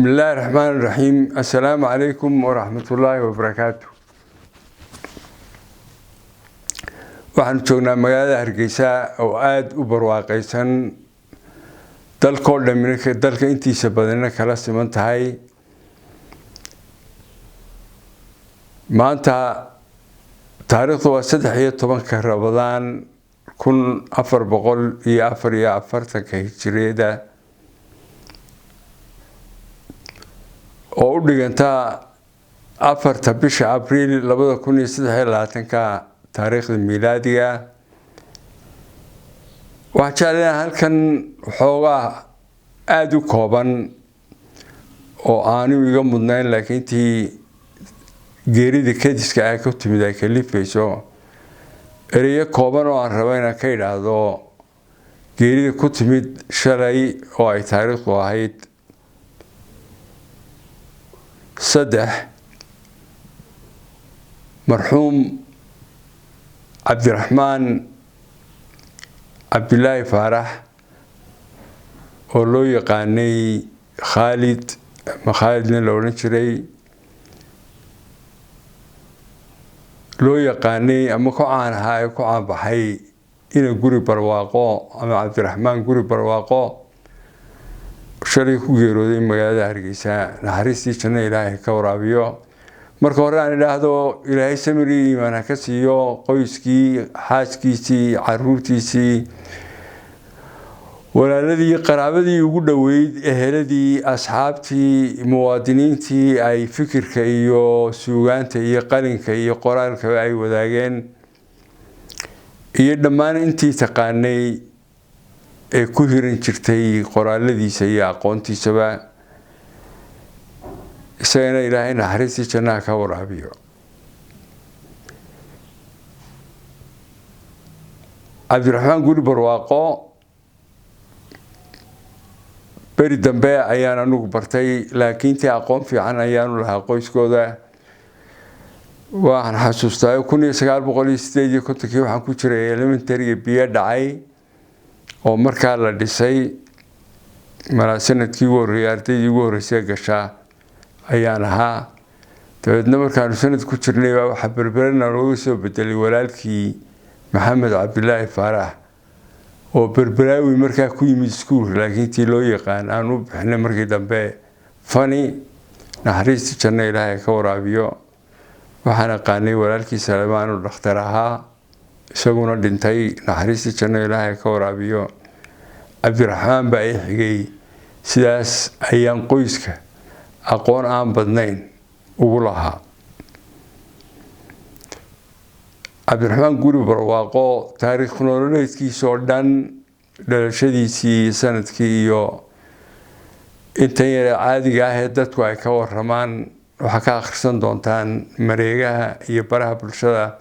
Bismillahi raxmaan raxiim. Assalaamu calaykum waraxmatullaahi wabarakaatu. Waxaanu joognaa magaalada Hargeysa oo aada u barwaaqaysan, dalkoo dhamina dalka intiisa badanina kala siman tahay. Maanta taariikhdu waa 13-ka Rabadaan 1444-ka hijiriyada, oo u dhiganta 4-ta bisha Abriil 2023-ka taariikhda miilaadiga. Waxaan jeclaynaa halkan xoogaa aada u kooban oo aanu iga mudnayn, laakiin intii geerida kadiska ah ku timid ay kalifayso, ereyo kooban oo aan rabo inaan ka idhaahdo geerida ku timid shalay oo ay taariikhdu ahayd 3, marxuum Cabdiraxmaan Cabdilaahi Faarax oo loo yaqaanay Khaalid ama Khaalidna la odhan jiray, loo yaqaanay ama ku caan ahaa ee ku caanbaxay ina Guri Barwaaqo ama Cabdiraxmaan Guri Barwaaqo, shalay ku geerooday magaalada Hargeysa. Naxariistii janno Ilaahay ka waraabiyo. Marka hore aan idhaahdo Ilaahay samiri iimaan ha ka siiyo qoyskii, xaaskiisii, caruurtiisii, walaaladii, qaraabadii ugu dhoweyd, eheladii, asxaabtii, muwaadiniintii ay fikirka iyo suugaanta iyo qalinka iyo qoraalkaba ay wadaageen, iyo dhammaan intii taqaanay ee ku hiran jirtay qoraaladiisa iyo aqoontiisaba. Isagana Ilaahay naxariistii jannaha ka waraabiyo. Cabdiraxmaan Guri Barwaaqo beri dambe ayaan anugu bartay, laakiin tii aqoon fiican ayaanu lahaa qoyskooda. Waxaan xasuustaa 1958-kii waxaan ku jiray elementaryga, biyo dhacay oo markaa la dhisay, malaa sanadkii ugu horreeyay ardaydii ugu horreysay gashaa ayaan ahaa. Dabeedna markaanu sanad ku jirnay baa waxaa Berberena looga soo bedelay walaalkii Maxamed Cabdilaahi Faarax oo Berberaawi markaa ku yimid iskuulka, laakiin tii loo yaqaan aan u bixinay markii dambe Fani. Naxariistii janno Ilaahay ka waraabiyo. Waxaan aqaanay walaalkii Salemaan oo dhakhtar ahaa, isaguna dhintay. Naxariistii janno Ilaahay ka waraabiyo. Cabdiraxmaan baa ii xigay, sidaas ayaan qoyska aqoon aan badnayn ugu lahaa. Cabdiraxmaan Guri Barwaaqo taariikh nololeedkiisa oo dhan, dhalashadiisii, sanadkii iyo intan yare caadiga ah ee dadku ay ka waramaan, waxaa ka akhrisan doontaan mareegaha iyo baraha bulshada.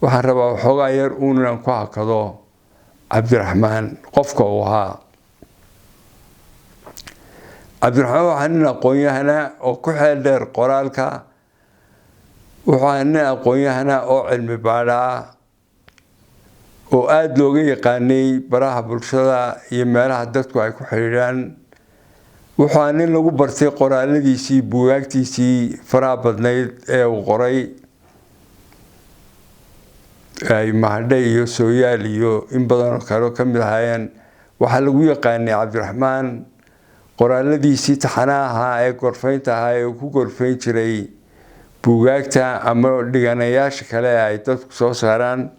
Waxaan rabaa waxoogaa yar uun inaan ku hakado Cabdiraxmaan qofka uu ahaa. Cabdiraxmaan waxaa nin aqoon-yahana oo ku xeel dheer qoraalka, wuxuu ahaa nin aqoon-yahana oo cilmi baadha ah oo aada looga yaqaanay baraha bulshada iyo meelaha dadku ay ku xidhiidhaan. Wuxuu ahaa nin lagu bartay qoraaladiisii, buugaagtiisii faraha badnayd ee uu qoray, ay Mahadhe iyo Sooyaal iyo in badan oo kale ka mid ahaayeen. Waxaa lagu yaqaanay Cabdiraxmaan qoraaladiisii taxanaha ahaa ee gorfaynta ahaa ee uu ku gorfayn jiray buugaagta ama dhiganayaasha kale ay dadku soo saaraan.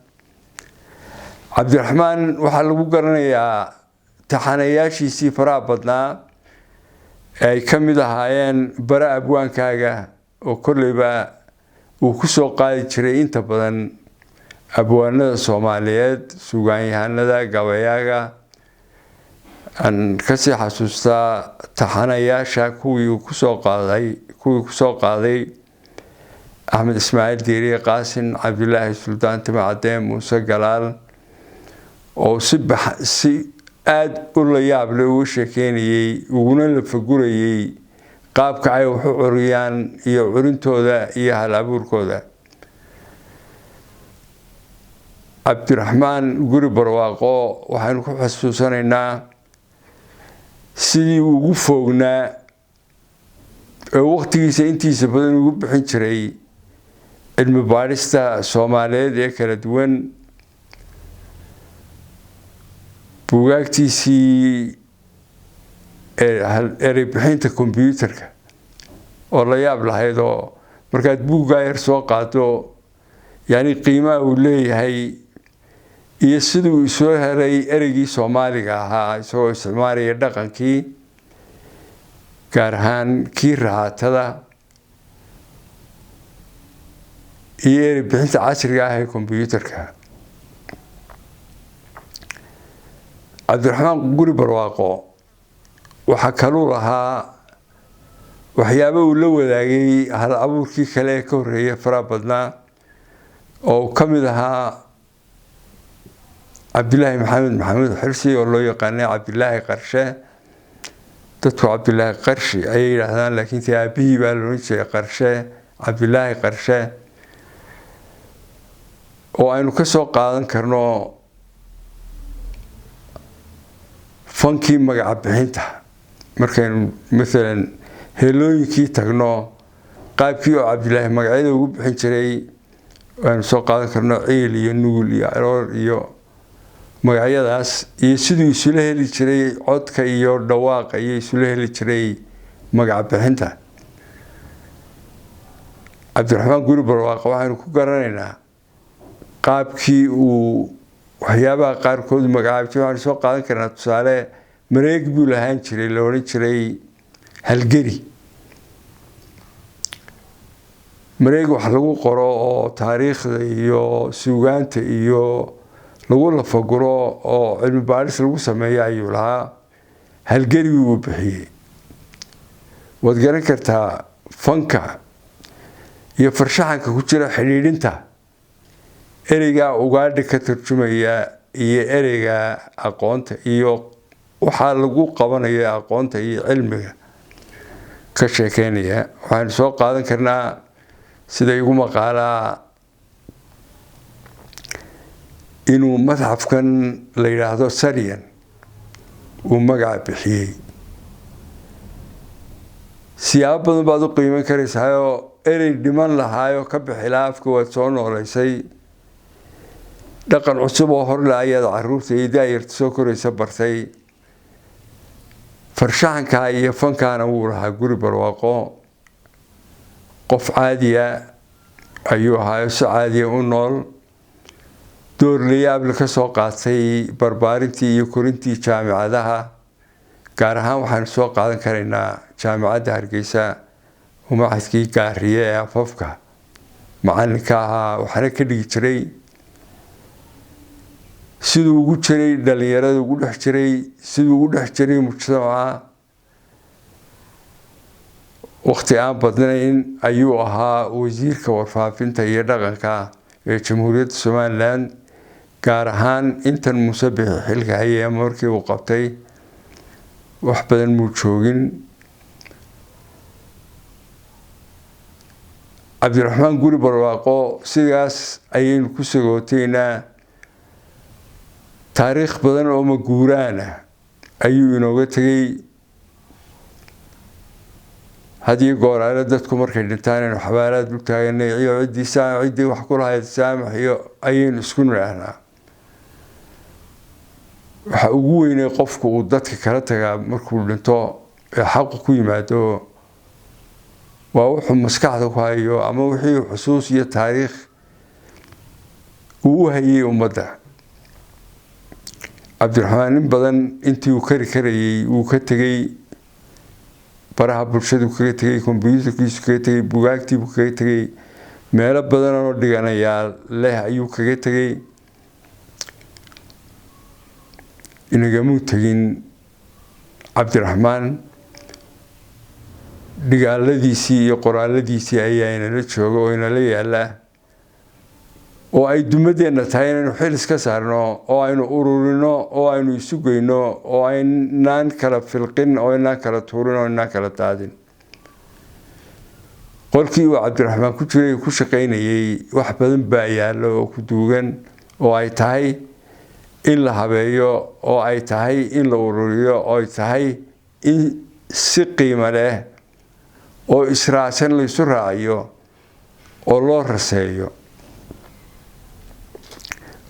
Cabdiraxmaan waxaa lagu garanayaa taxanayaashiisii faraha badnaa ay ka mid ahaayeen Bara Abwaankaaga, oo kolleyba uu ku soo qaadi jiray inta badan abwaanada Soomaaliyeed, sugaanyahanada, gabayaaga. Aan kasii xasuustaa taxanayaasha kuwii uu kusoo qaaday, kuwii kusoo qaaday Axmed Ismaaciil Diiriye Qaasin, Cabdilaahi Suldaan Timacadee, Muuse Galaal, oo si si aada u la yaab leh uga sheekeynayey uguna lafagurayey qaabka ay wax u curiyaan iyo curintooda iyo hal abuurkooda. Cabdiraxmaan Guri Barwaaqo waxaynu ku xasuusanaynaa sidii ugu foognaa Ee waqtigiisa intiisa badan ugu bixin jiray cilmi baadhista Soomaaliyeed ee kala duwan, buugaagtiisii erey bixinta kombyuutarka oo la yaab lahayd, oo markaad buuggaa yar soo qaado, yani qiimaha uu leeyahay iyo siduu isoo helay ereygii Soomaaliga ahaa isagoo isticmaalaya dhaqankii, gaar ahaan kii raxaatada, iyo erey bixinta casriga ah ee kombyuutarka. Cabdiraxmaan Guri Barwaaqo waxaa kaluu lahaa waxyaabo uu la wadaagay hal abuurkii kale ee ka horreeyay faraha badnaa, oo uu ka mid ahaa Cabdilaahi Maxamed Maxamuud Xirsi, oo loo yaqaanay Cabdilaahi Qarshe. Dadku Cabdilaahi Qarshi ayay yidhaahdaan, laakiin tii aabihii baa la odhan jiray Qarshe, Cabdilaahi Qarshe, oo aynu ka soo qaadan karno fankii magaca bixinta. Markaynu maalan heelooyinkii tagno, qaabkii oo Cabdilaahi magacyada ugu bixin jiray aynu soo qaadan karno ciil iyo nugul iyo aroor iyo magacyadaas, iyo siduu isula heli jiray codka iyo dhawaaqa iyo isula heli jiray magaca bixinta. Cabdiraxmaan Guri Barwaaqo waxaynu ku garanaynaa qaabkii uu waxyaabaha qaarkood magacaabi jiray. Waxaynu soo qaadan karnaa tusaale, mareeg buu lahaan jiray la odhan jiray Halgeri, mareeg wax lagu qoro oo taariikhda iyo suugaanta iyo lagu lafaguro oo cilmi baadhis lagu sameeyo ayuu lahaa. Halgeri buu bixiyey. Waad garan kartaa fanka iyo farshaxanka ku jira xidhiidhinta ereygaa ugaadha ka tarjumaya iyo ereyga aqoonta iyo waxaa lagu qabanayo aqoonta iyo cilmiga ka sheekeynaya. Waxaynu soo qaadan karnaa, sida igu maqaalaa, inuu madxafkan la yidhaahdo Saryan uu magaca bixiyey. Siyaabo badan baad u qiiman karaysaayoo erey dhiman lahaayoo ka bixi lahaa afka waad soo noolaysay, dhaqan cusub oo horle ayaad caruurta iyo daayarta soo koraysa bartay. Farshaxankaa iyo fankaana wuu lahaa Guri Barwaaqo. Qof caadiya ayuu ahaayo, si caadiya u nool, door layaable ka soo qaatay barbaarintii iyo korintii jaamicadaha. Gaar ahaan waxaanu soo qaadan karaynaa Jaamicadda Hargeysa oo machadkii Gaariye ee afafka macalinka ahaa, waxaana ka dhigi jiray. Siduu ugu jiray dhalinyarada, ugu dhex jiray, siduu ugu dhex jiray mujtamaca, waqti aan badnayn ayuu ahaa wasiirka warfaafinta iyo dhaqanka ee Jamhuuriyadda Somaliland, gaar ahaan intan Muuse Bixi xilka hayay ama markii uu qabtay wax badan muu joogin. Cabdiraxmaan Guri Barwaaqo sidaas ayaynu ku sagootaynaa. Taariikh badan oo maguuraan ah ayuu inooga tegay. Hadiyo gooraale dadku markay dhintaan aynu xabaalaad u taaganay iyo ciddii ciddii wax ku lahayd saamax iyo ayaynu isku nidhaahnaa. Waxa ugu weynay qofku uu dadka kala tagaa markuu dhinto ee xaqu ku yimaado waa wuxuu maskaxda ku hayo ama wixii xusuus iyo taariikh uu u hayay ummadda. Cabdiraxmaan in badan intii uu kari karayay wuu ka tegey, baraha bulshadu kaga tegey, kombyuutarkiisu kaga tegey, bugaagtiibuu kaga tegey, meelo badan oo dhiganayaa leh ayuu kaga tegey. Inagamuu tegin Cabdiraxmaan, dhigaaladiisii iyo qoraaladiisii ayaa inala jooga oo inala yaala, oo ay dumadeenna tahay inaynu xil iska saarno oo aynu ururino oo aynu isu geyno oo aynaan kala filqin oo aynaan kala tuurin oo aynaan kala daadin. Qolkii uu Cabdiraxmaan ku jiray ku shaqaynayay wax badan baa yaallo oo ku duugan, oo ay tahay in la habeeyo, oo ay tahay in la ururiyo, oo ay tahay in si qiimo leh Oo israacsan laysu raaciyo oo loo raseeyo.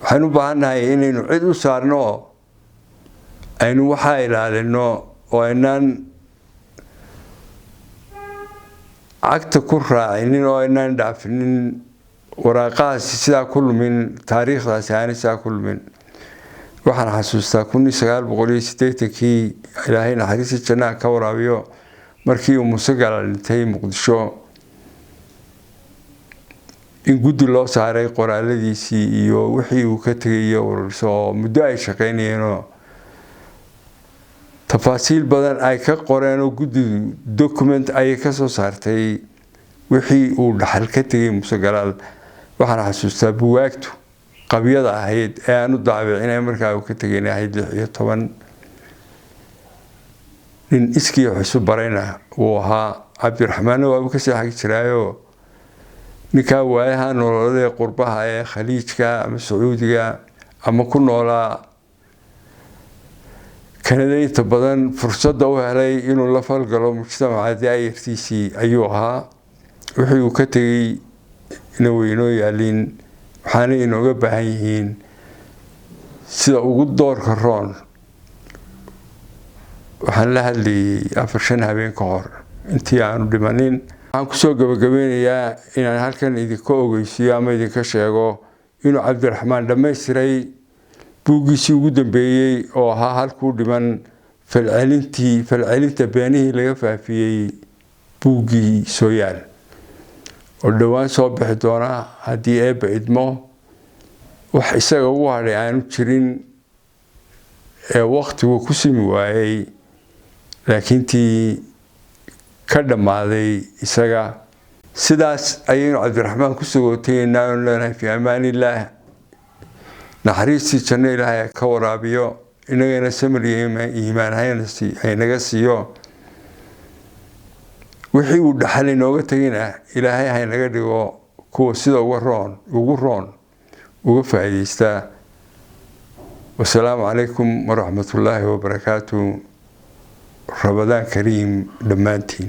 Waxaynu u baahannahay inaynu cid u saarno oo aynu waxaa ilaalino oo aynaan cagta ku raacinin oo aynaan dhaafinin, waraaqahaasi sidaa ku lumin, taariikhdaasi aanay sidaa ku lumin. Waxaan xasuustaa 1980-kii, Ilaahay naxariista jannaha ka waraabiyo, markii uu Muuse Galaal dhintay Muqdisho, in guddi loo saaray qoraaladiisii iyo wixii uu ka tegay iyo ururiso, oo muddo ay shaqeynayeenoo tafaasiil badan ay ka qoreen, oo guddidu document ayay ka soo saartay wixii uu dhaxal ka tegay Muuse Galaal. Waxaan xasuustaa buwaagtu qabyada ahayd ee aan u daabicin markaa uu ka tegayna ahayd 16. Nin iskii wax isu barayna wuu ahaa. Cabdiraxmaanna waabuu kasii xagi jiraayo. Ninkaa waayaha nololeed ee qurbaha ee Khaliijka ama Sacuudiga ama ku noolaa Kanada, inta badan fursadda u helay inuu la falgalo mujtamaca daayartiisii ayuu ahaa. Wixii uu ka tegey ina weynoo yaalin, waxaana inooga baahan yihiin sida ugu doorka roon. Waxaan la hadlayay 4-5 habeen ka hor intii aanu dhimanin. Waxaan kusoo gabagabeynayaa inaan halkan idinka ogeysiiyo ama idinka sheego inuu Cabdiraxmaan dhammaystiray buuggiisii ugu dambeeyey oo ahaa halkuu dhiman falcelintii, falcelinta beenihii laga faafiyey buuggii Sooyaal, oo dhowaan soo bixi doona haddii Eebba idmo. Wax isaga ugu hadhay aanu jirin ee waktigu ku simi waayey, laakiin tii ka dhammaaday isaga. Sidaas ayaynu Cabdiraxmaan ku sagootaynaa oonu leenahay fi amaanillaah. Naxariistii janno Ilaahay ka waraabiyo, inagana samir iyo iimaan haynaga siiyo. Wixii uu dhaxal inooga tegayna Ilaahay haynaga dhigo kuwa sida uga roon ugu roon uga faa'iidaystaa. Wasalaamu calaykum waraxmatullaahi wabarakaatu. Ramadaan kariim dhammaantiin.